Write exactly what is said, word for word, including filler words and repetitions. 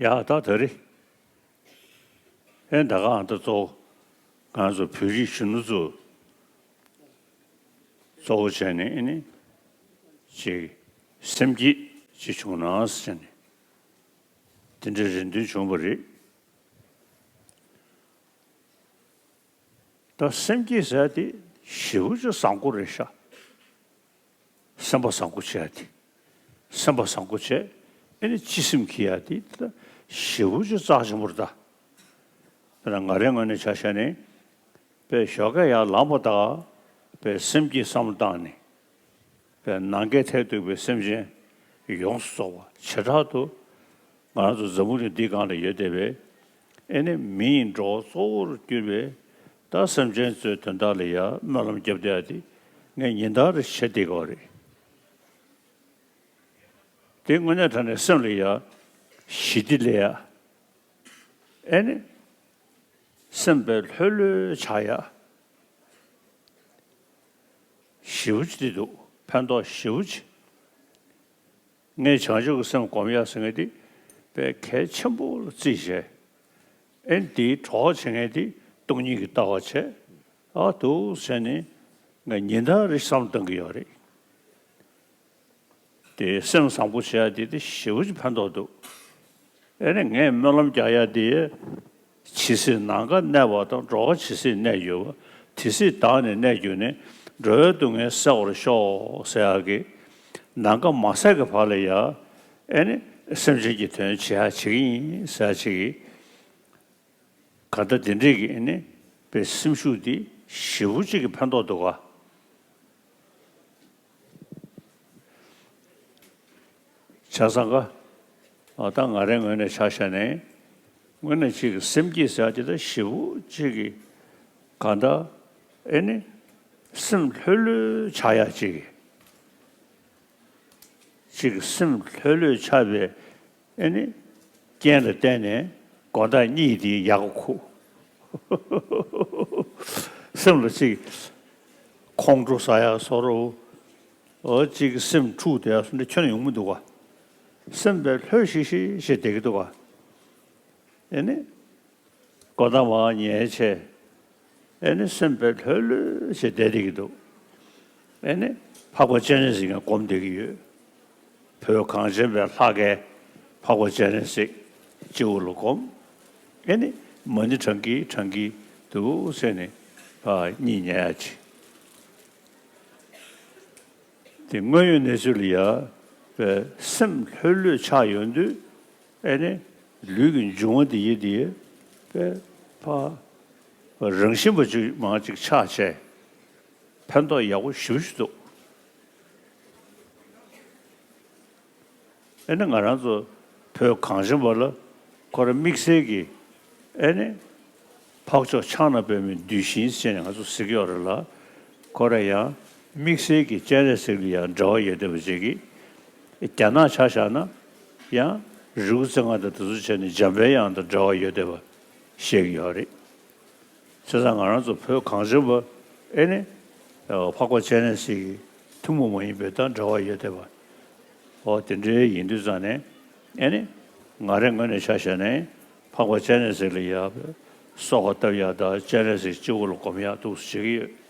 ཡ་ད་ད་རེད། ཨེ་ད་ག་ཨ་ད་གཙོ་བོ་ང་ཚོ་བོད་རིགས་གཞོན་ནུ་ཚོ་གཙོ་བོ་བྱས་ནས་ཨེ་ནི་ཅིག་སེམས་བསྐྱེད་ཅིག་བྱུང་ན་ཟེར་ནས་དེ་འདྲའི་རེ་འདུན་བྱུང་བ་རེད། ད་སེམས་བསྐྱེད་ཟེར་ཡ་དེ་ཞེ་པོ་ཅིག་བཟང་པོ་རེད་ཤག་སེམས་པ་བཟང་པོ་བྱེད་ཡ་དེ། སེམས་པ་བཟང་པོ་བྱས་ཨེ་ནི་སྤྱི་སེམས་འཁྱེར་ཡ་དེ་ད་ཞེ་པོ་ཅིག་རྩ་ཆེན་པོ་རེད་ད། དཔེར་ན་ང་རའི་ངོས་ནས་ཆ་བཞག་ནས་དཔེ་ཞོགས་ཀས་ཡར་ལངས་པ་དང་དཔེ་སེམས་བསྐྱེད་བསམ་བློ་བཏང་ནས། པའི་ནམ་མཁའི་མཐས་གཏུགས་པའི་སེམས་ཅན་ཡོངས་སུ་རྫོགས་པ་བྱེ་བྲག་ཏུ་ང་རང་ཚོ་འཛམ་བུ་གླིང་འདིའི་སྒང་ལ་ཡོད་བསྡད་པའི་ཨེ་ནི་མི་ཡི་འགྲོ་བ་གཙོ་བོར་གྱུར་པའི་ད་སེམས་ཅན་ཚོའི་དོན་དག་ལ་ཡ་སྨོན་ལམ་རྒྱབ་བསྡད་ཡ་དེ་ངས་ཉིན་ལྟར་རེ་བྱེད་བསྡད་ཀྱི་ཡོད་རེད། དེ་དངོས་གནས་དྲང་གནས་སེམས་ལ་ཡ་ཞི་བདེ་སླེབས་ཡ། ཨེ་ནི། སེམས་དཔའ་ལྷོད་ལྷོད་ཆགས་ཡ། ཞེ་པོ་ཅིག་འདུག་ཕན་ཐོགས་ཞེ་པོ་ཅིག་ངས་བྱང་ཆུབ་ཀྱི་སེམས་སྒོམ་ཡ་ཟེར་མཁན་དེ་དཔེ་གལ་ཆེན་པོ་ལ་བརྩིས་བྱས། ཨེ་འདིའི་གྲོགས་བྱེད་མཁན་དེ་སྟོང་ཉིད་ཀྱི་ལྟ་བ་བྱས། ཨ་འདུག་བྱས་ནས་ང་ཉིན་ལྟར་རེ་བསམ་བློ་གཏོང་གི་ཡོད་རེད། དེ་སེམས་བཟང་པོ་བྱེད་ཡ་དེ་དེ་ཞེ་པོ་ཅིག་ཕན་ཐོགས་འདུག་ཨེ་ནི་ངས་སྨོན་ལམ་རྒྱག་ཡ་དེ། ཇི་སྲིད་ནམ་མཁའ་གནས་པ་དང་འགྲོ་བ་ཇི་སྲིད་གནས་གྱུར་པ། དེ་སྲིད་བདག་ནི་གནས་གྱུར་ནས། འགྲོ་བའི་སྡུག་བསྔལ་སེལ་བར་ཤོག་ཟེར་ཡ་གི། ནམ་མཁའ་མ་ཟད་ཀྱི་བར་ལ་ཡ། ཨེ་ནི་སེམས་ཅན་གྱི་དོན་བྱེད་ཡ་བྱེད་ཀྱི་ཡིན་ཟེར་ཡ་ཅིག་གི། ག་ད་དེ་འདྲས་ཀྱི་ཨེ་ནི་པའི་སེམས་ཤུགས་དེ་ཞེ་པོ་ཅིག་གི་ཕན་ཐོགས་འདུག་ག་བྱས་ཙང་ཀ། ཨ་ད་ང་རའི་ངོས་ནས་ཆ་བཞག་ནས། དངོས་གནས་ཅིག་གི་སེམས་བསྐྱེད་ཟེར་ཡ་དེ་ད་ཞེ་པོ་ཅིག་གི་གང་ལྟར་ཨེ་ནི་སེམས་ལྷོད་ལྷོད་ཆགས་ཡ་ཅིག་གི་ཅིག་གི་སེམས་ལྷོད་ལྷོད་ཆགས་པའི་ཨེ་ནི་རྐྱེན་ལ་བརྟེན་ནས་དགོང་དག་གཉིད་དེ་ཡག་པོ་ཁུག་སེམས་ལ་ཅིག་ཁོང་ཁྲོ་ཟ་ཡ་བཟོ་འདྲ། འོ་ཅིག་སེམས་འཁྲུག་བསྡད་ཡ་བཟོ་འདྲ་ཁྱོན་ནས་ཡོང་མི་འདུག་ག་སེམས་དཔའ་ལྷོད་ཤིག་ཤིག་བྱས་བསྡད་ཀྱི་འདུག་ག་ཨེ་ནི། དགོང་དག་མར་ཉལ་བྱས། ཨེ་ནི་སེམས་དཔའ་ལྷོད་ལྷོད་བྱས་བསྡད་བསྡད་ཀྱི་འདུག་ཨེ་ནི། འཕགས་པ་སྤྱན་རས་གཟིགས་ཀྱང་སྒོམ་བསྡད་ཀྱི་ཡོད། བོད་གངས་ཅན་པའི་ལྷ་སྐལ་འཕགས་པ་སྤྱན་རས་གཟིགས་སྤྱི་བོ་ལ་སྒོམ། ཨེ་ནི། མ་ཎི་བགྲང་གིན་བགྲང་གིན་འདུག་ཟེར་ནས་ཕར་གཉིད་ཉལ་ཡ་ཅིག་དེ་དངོས་ཡོད་གནས་ཚུལ་ལ་ཡ་པའི་སེམས་ལྷོད་ལྷོད་ཆགས་ཡོང་དུས་ཨེ་ནི་ལུས་ཀྱི་འབྱུང་བ་དེ་ཡི་དེ་པའི་ཕ་རང་བཞིན་པ་ཅིག་མང་ཅིག་ཆགས་བྱས་ཕན་ཐོགས་ཡག་པོ་ཞེ་པོ་ཅིག་འདུག་ཨེ་ནི་ང་རང་ཚོ་བོད་གངས་ཅན་པ་ལ་ཁོ་རང་དམིགས་བསལ་གྱི་ཨེ་ནི་འཕགས་མཆོག་ཕྱག་ན་པདྨོའི་གདུལ་ཞིང་ཟེར་ནས་ང་ཚོ་ཟེར་གྱི་ཡོད་རེད་ལ། ཁོ་རང་ཡང་དམིགས་བསལ་གྱི་སྤྱན་རས་གཟིགས་ལ་ཡང་འབྲེལ་བ་ཡོད་བསྡད་པ་ཅིག་གིས། རྒྱ་ནག་ཆ་བཞག་ན་ཡང་རི་བོ་རྩེ་ལྔ་དང་དེ་ཚོ་བྱས་ནས་འཇམ་པའི་དབྱངས་དང་འབྲེལ་བ་ཡོད་བསྡད་པ་བཤད་ཀྱི་ཡོད་རེད། བྱས་ཙང་ང་རང་ཚོ་བོད་གངས་ཅན་པ་ཨེ་ནི་འཕགས་པ་སྤྱན་རས་གཟིགས་ཀྱི་ཐུན་མོང་མ་ཡིན་པའི་དང་འབྲེལ་བ་ཡོད་བསྡད་པ། འོ་དེ་འདྲའི་ཡིན་དུས་ཙང་ནས་ཨེ་ནི་ང་རའི་ངོས་ནས་ཆ་བཞག་ནས་འཕགས་པ་སྤྱན་རས་གཟིགས་ལ་ཡ་སོགས་པ་བཏབ་ཡ་དང་སྤྱན་རས་གཟིགས་སྤྱི་བོ་ལ་སྒོམ་ཡ་འདུག་སེ་བྱེད་ཀྱི་ཡོད།